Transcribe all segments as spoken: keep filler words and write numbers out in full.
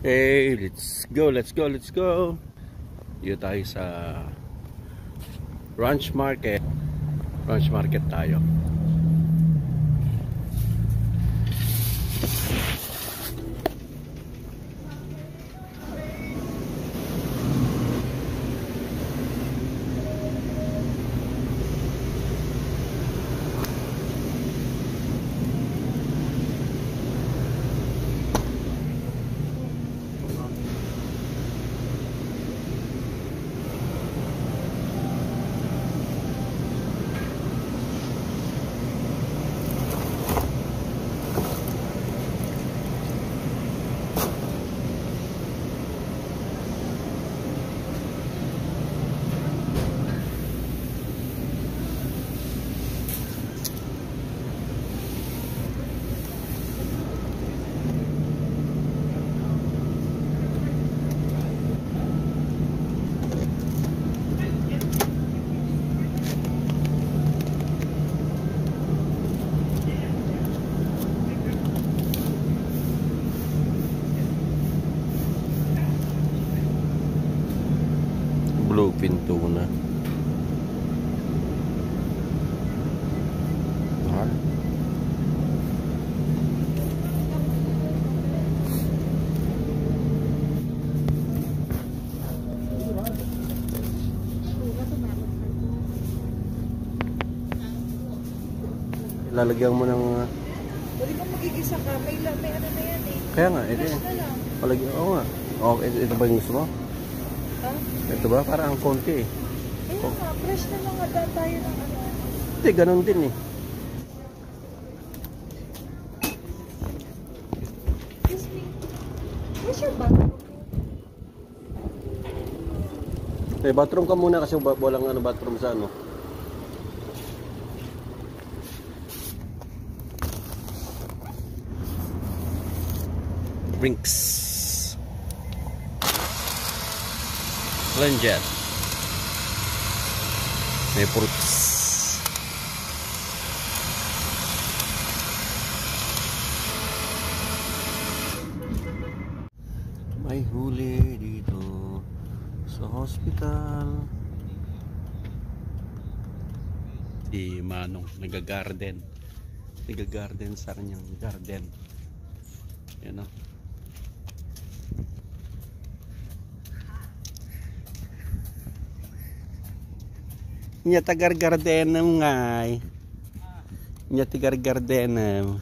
Okay, let's go, let's go, let's go. Dito tayo sa Ranch Market. Ranch Market tayo. Bluefin tuna. Mahal. Lalagyan mo ng, ah, Pwede bang magigisa ka? May, la- may ano na yan eh. Kaya nga, eh, Fresh di- na lang. Palagi, oo nga. Oh, ito, ito ba yung gusto mo? Ha? Ito ba? Parang ang konti eh. Ayun nga, fresh na lang nga dahil tayo ng ano. Hindi, ganun din eh. Excuse me. Where's your bag? Eh, bathroom ka muna kasi wa- walang ano, bathroom sa ano. Drinks. Lenjet. May fruits. May huli dito sa hospital. Si Manong nagagarden. Nagagarden sa kanyang garden. Yan o. Nya tagargardenem ngay. Nya tagargardenem.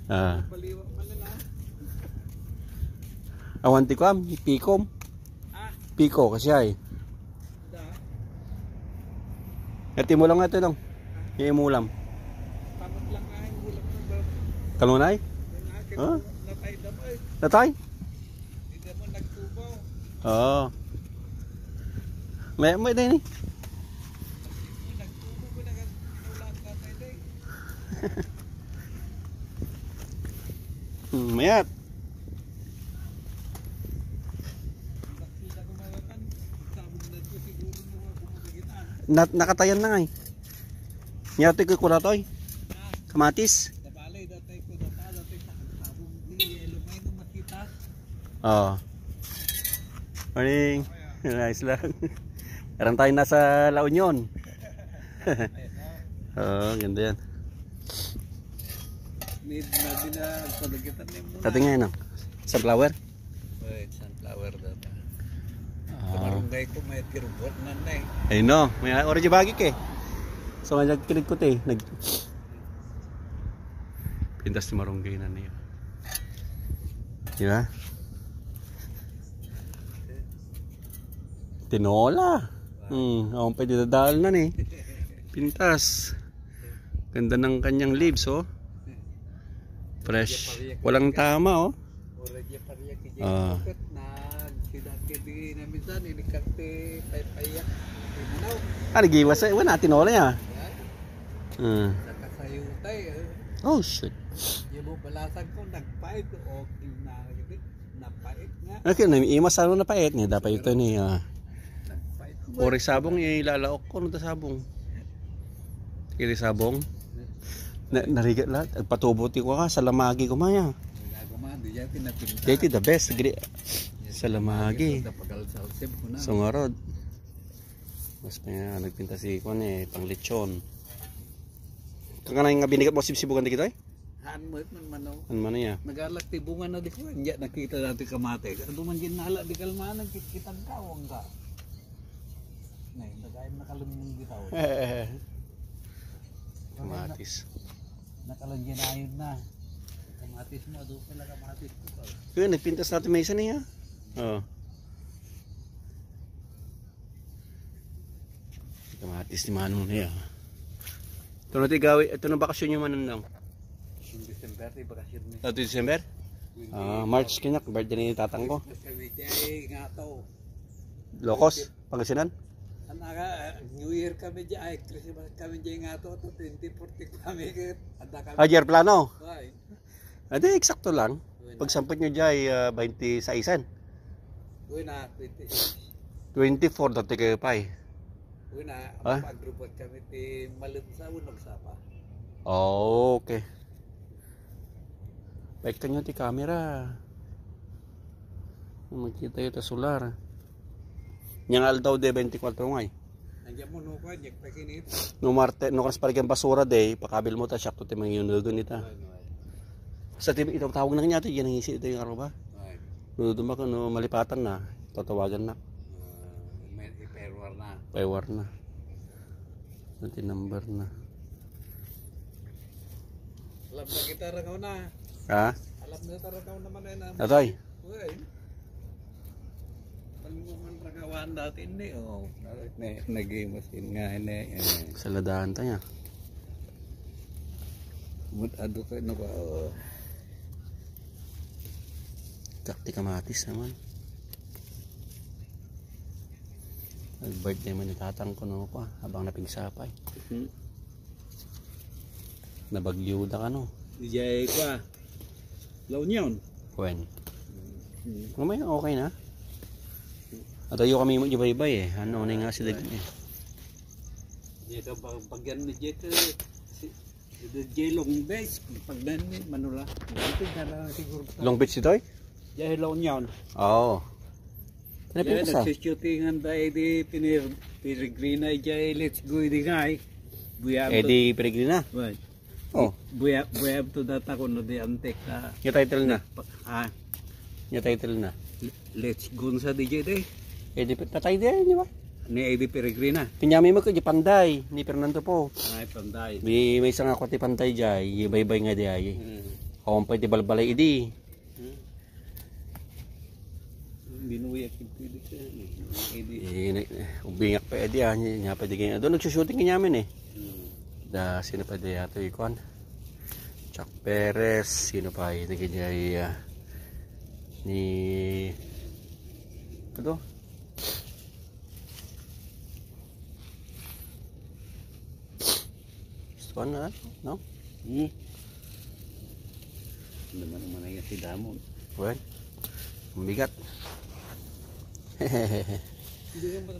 Ah. Awan ti kuam, pikom. Piko, kasi ay. Iti mo lang ito, no? Yung imulam. Kanunay? Ha? Natay? Oo. May, may din eh. Hmm, mayat. Nat-, nakatayan na nga eh. Nya, toy, kukuratoy. Kamatis. Oo. Morning. Ayos lang. Parang tayo nasa La Union. Oo, ganda yan. May, may binagpagitan na yung muna. Dati nga yun, oh. Sunflower? Oy, sunflower daw ta. Ah. Sa barangay ko, may tirugot na na eh. Ay, no. May orange bagik eh. So, nga nagkilig ko, te. Nag-, pintas ni Marunggay na niya. Di ba? Tinola. Hmm, oh, pwede dadal na ni. Pintas. Ganda ng kanyang leaves, oh. Fresh. Walang tama, oh. Ah. Ah, nagiwas eh. Wala, tinola niya. Hmm. Oh, shit. Napait nga. Okay, na imas ano napait niya, dapat ito niya. Napait. Uri sabong, ilalaok ko, ano ta sabong? Iri sabong? Na, narigat lahat. Agpatubo ti kuha, salamagi kumaya. Wala ko man, di yan pinapinta. Dito the best. Gri-, salamagi. Sa pagal sa usip ko na. So nga rod. Mas pa nga, nagpinta si kuan eh, pang lechon. Kakanay nga binigat mo sibsibugan di kita eh? Haan mo it man mano. Ano man niya? Nagalak ti bunga na di ko. Anya nakita dati kamate. Ano man ginala di kalmanan, kit-, kitang kawang ka. Nay, nagayon na kalungin bitaw. Kamatis. Nakalangyan ayon na. Kamatis mo, adu pala kamatis ko pa. Kaya nagpintas natin may isa niya. Oh. Kamatis ni Manong niya. Ito na ti gawi, ito na bakasyon yung Manong. Yung December, di bakasyon ni. Ito December? Twenty. Ah, March kanya, birthday ni tatang ko. Christmas kami, di ay nga to. Locos, Pangasinan? Ang aga, New Year kami di ay, Christmas kami di nga to, to twenty forty kami, ket anda kami. Ah, year plano? Ay. Adi, eksakto lang. Uy, na. Pagsampot nyo di ay, ah, twenty-six-an. Uy, na, twenty. Twenty-four, dati kayo pa eh. Uy, na, Ah? Pag-report kami ti malunsa, unog sapa. Oh, okay. Baik kanyo ti camera. Makita ita solar. Yang aldaw de twenty-four ngay. Nandiyan mo, no, kwan, yak pa kinit. No Marte, no kas parigyan basura de, pakabil mo ta, siya to ti mangyunudon ita. Ay, no, ay. Sa ti, ito tawag na kanya, ito, yan ang isi, ito yung araw ba? Ay. No, dumako, no, malipatan na, tatawagan na. Ah, may iperwar na. Paiwar na. Ito number na. Alam na kita ragaw na. Ha? Alam na kita ragaw naman ay na. Atoy. Uy. Pag mo man ragawan dati, hindi, oh. Ne, nag-imas din nga, hindi, eh. Saladahan tayo. Mut ado ka, no, ba, oh. Kakti kamatis naman. Nag-birthday man ni tatang ko, no, pa, habang napigsapay. Hmm. Nabagyo da ka, no? Dijay ko, ah. La Union. Kwen. Hmm. Mamaya, okay na. At ayo kami mo baybay eh. Ano na nga sila eh. Dito, pag, pagyan ni Jet, eh, si, si J Long Beach, pagdan ni Manula. Dito, dala siguro. Long Beach ito eh? Jay La Union. Oo. Ano Yan, pinasa? Nagsishootingan da, eh, di pinir-, Peregrina, eh, jay, let's go, di nga, eh. Buyab Eh, to. Di Peregrina? Right. Oh. Buyab, buyab to data ko, no, di antik, ah. Yung title na? Pa-, ah. Yung title na? Let's go sa D J, di. Eh, di, tatay di, di ba? Ni Eddie Peregrina. Pinyami mo ko, di Panday, ni Fernando po. Ay, Panday. Di, may isang ako ti Panday, jay, yung baybay nga di ay. Hmm. Ako ang pwede balbalay, idi. Hmm. Binuya kid pwede ka, eh. Eh, di. Eh, na-, ubingak pa, eh, di, ah, niya, niya pwede kayo. Doon nagsushooting niya amin, eh. Hmm. Da, sino pa di ato, ikuan? Chuck Perez, sino pa, eh, naging niya, eh, ah, ni, ano? Gusto na, no? Hmm. Naman ang manaya si Damon. Well, ang bigat.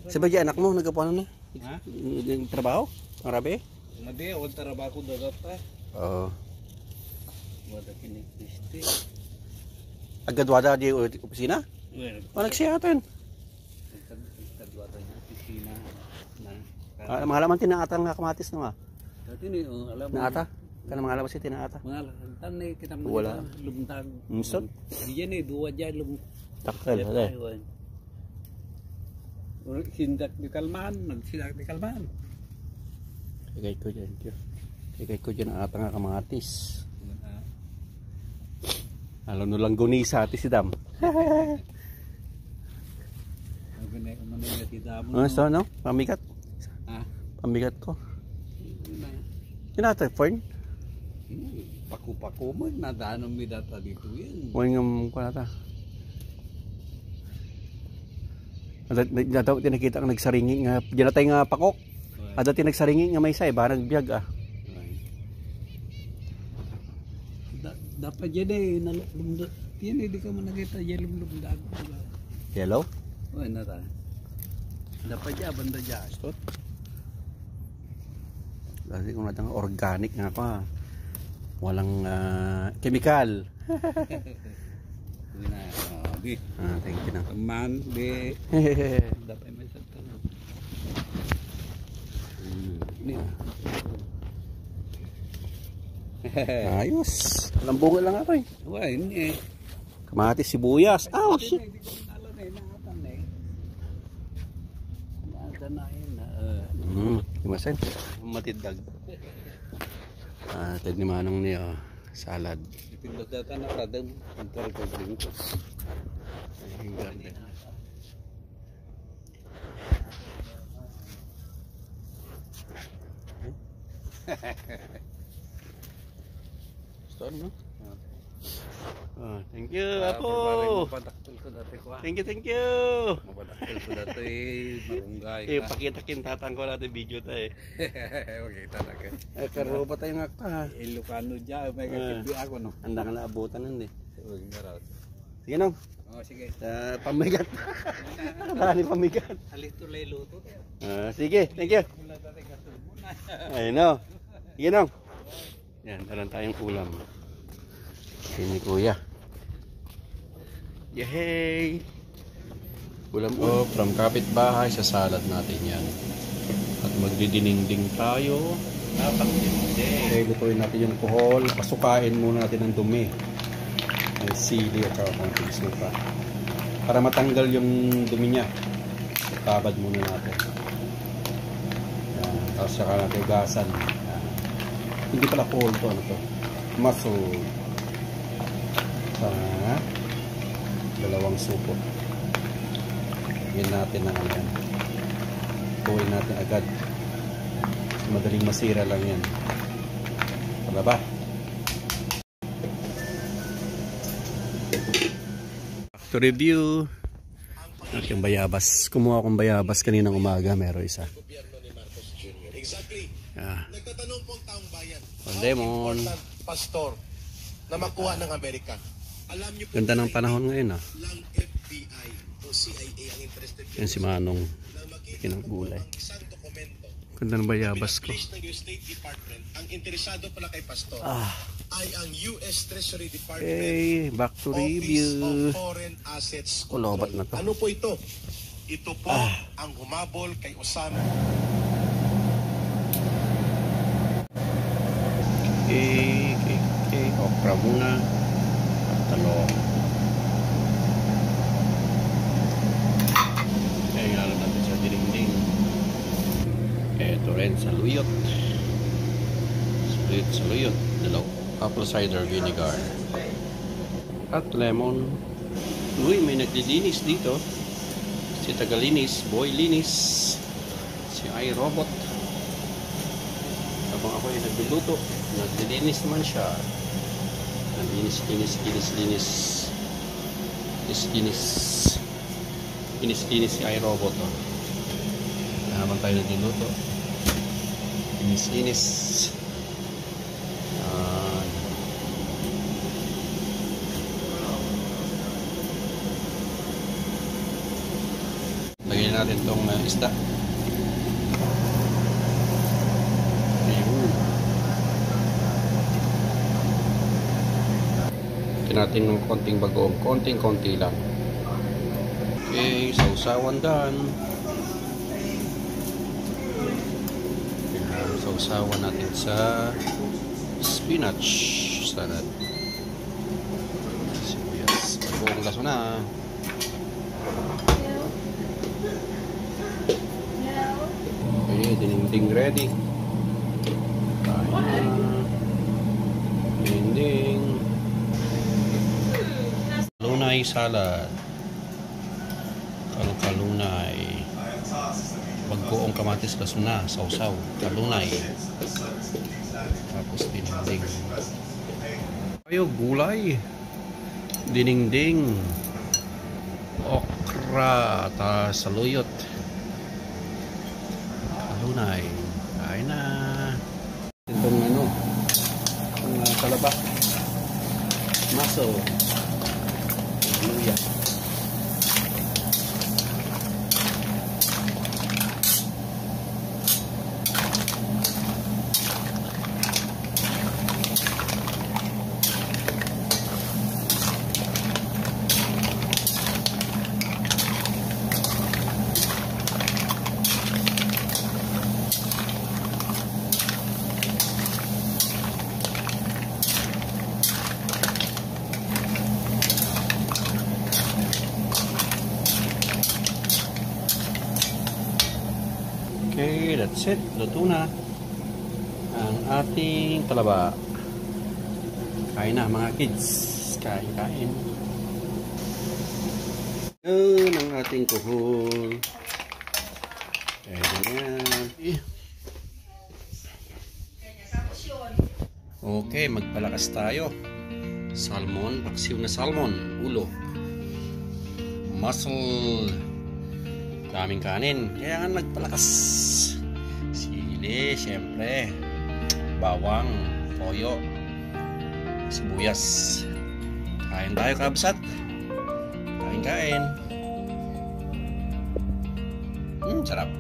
Sabi di anak mo, nagkapuanan na? Ha? Yung trabaho? Ang rabi? Madi, awan trabaho ko dagat pa. Oo. Wala kini Christy. Agad-wada di opisina? Well, O, nagsiyatan. Nagkad-, nagkadwatan yung opisina na Ah, mahal man tinaatang nga kamatis, no, ah? Dati ni, oh, alam mo. Naata? Kana mahal man si tinaata? Mahal. Tan ni kita mo Wala. Lumdag. Misot? Diyan eh, duwa dyan lum-, Takal, Dyan wala. Tayo, eh. Or sindak di kalman, nagsindak di kalman. Ikay ko dyan, tiyo. Ikay ko dyan, atang nga kamatis. Yan, ah. Alam no lang gunisa, ati si Dam. Ang ganay, umano nga si Dam, Ano no? Sa, no? Pamigat. Ha? Pamigat ko. Yun na. Yun ata, Fern? Hmm, paku-paku mo, nadaanan mi data dito yan. Wala nga mong kwan ata. Ada, ada, ada, tinakita ang nagsaringi nga, dinatay nga pakok. Right. Ada, tinagsaringi nga may isa, eh, ba nagbiag, ah. Right. Da-, dapat dyan eh, nalumda-, yan eh, di ka man nakita, dyan lumlumdag. Yellow? O, ano ta? Dapat dyan, banda dyan. Stop. Lagi kung natang organic nga pa. Walang, ah, kemikal. Uy na, oh, di. Ah, thank you na. Teman, di. Dapat may sarta na. Hmm, di. Ayos. Walang bunga lang ako eh. Wala, hindi eh. Kamatis, sibuyas. Ah, oh, shit. Hindi ko alam eh, naatan eh. Naatan na yun, ah. Hmm, di ba, Sen? Matindog. Ah, tad ni Manong ni, oh, salad. Ipindot data na kada ang territory ko. Ay, ang ganda. Gusto mo, no? Ah, thank you, Apo. Mapadakkel ko dati ko, ah. Thank you, thank you. Mapadakkel ko dati, marunggay. Eh, pakita kin tatang ko dati video ta eh. Okay, talaga. Eh, karuba tayo nga ka. Ilocano dyan, may Ah. kakibi ako, no? Handa ka na abutan nun, eh. Uy, nga raw. Sige, Nong. Oh, sige. Ah, pamigat. Nakadaan ni pamigat. Alito lay luto tayo. Ah, sige, thank you. Mula dati ka tubo na. Ay, no. Sige, Nong. Yan, meron tayong ulam. Yan ni Kuya. Yehey! Ulam, oh, from kapitbahay, sasalad natin yan. At magdidinengdeng tayo. Napakdinengdeng. Okay, lutuin natin yung kuhol. Pasukain muna natin ang dumi. Ang sili at saka konting suka. Para matanggal yung dumi niya. Tabad muna natin. Yan. Tapos saka natin hugasan. Yan. Hindi pala kuhol to. Ano to? Maso. Sa dalawang supot. Yan natin ang ano yan. Tuloy natin agad. Madaling masira lang yan. Wala ba? To review. At yung bayabas. Kumuha akong bayabas kaninang umaga. Meron isa. Ah. Ang lemon. Pastor, na makuha ng Amerika. Alam niyo po Ganda ng panahon ngayon, ah. Lang F B I o C I A ang interested Yan si Manong. Kinang gulay. Ganda ng bayabas ko. Ang interesado pala kay Pastor Ah. ay ang U S Treasury Department Okay, back to Office review. of Foreign Assets Control. Kulobat na to. Ano po ito? Ito po Ah. ang humabol kay Osama. Okay, okay, okay. Okra muna. At talong. Okay, lalo natin sa dinding. Ito rin, saluyot. Saluyot, saluyot. Dalaw-, apple cider vinegar. At lemon. Uy, may naglilinis dito. Si Tagalinis, Boy Linis. Si iRobot. Habang ako ay nagluluto, naglilinis naman siya. Naglinis, linis, linis, linis. Linis, linis. Linis, linis si iRobot, oh. Habang tayo nagluluto. Linis, linis. Yan. Lagyan natin tong, ah, isda. Ayun. Lagyan natin ng konting bagoong. Konting-konti lang. Okay, sausawan done. Yan, sausawan natin sa spinach salad. Sibuyas. Buong laso na. Okay, dinding ready. Kain na. Dinding. Lunay salad. Kalkalunay. Bagkoong kamatis, lasuna, sausaw. Kalunay. Tapos dinding. Ayo, gulay. Dinengdeng. Okra. Ta saluyot. Kalunay. Kain na. Itong ano, ang, ah, talaba. Maso. Luya. Set, luto na ang ating talaba. Kain na, mga kids. Kain, kain. Yan ang ating kuhol. Pwede na yan. Okay, magpalakas tayo. Salmon, paksiw na salmon, ulo. Muscle. Daming kanin. Kailangan magpalakas. Sili, siyempre. Bawang, toyo, sibuyas. Kain tayo, kabsat. Kain, kain. Hmm, sarap.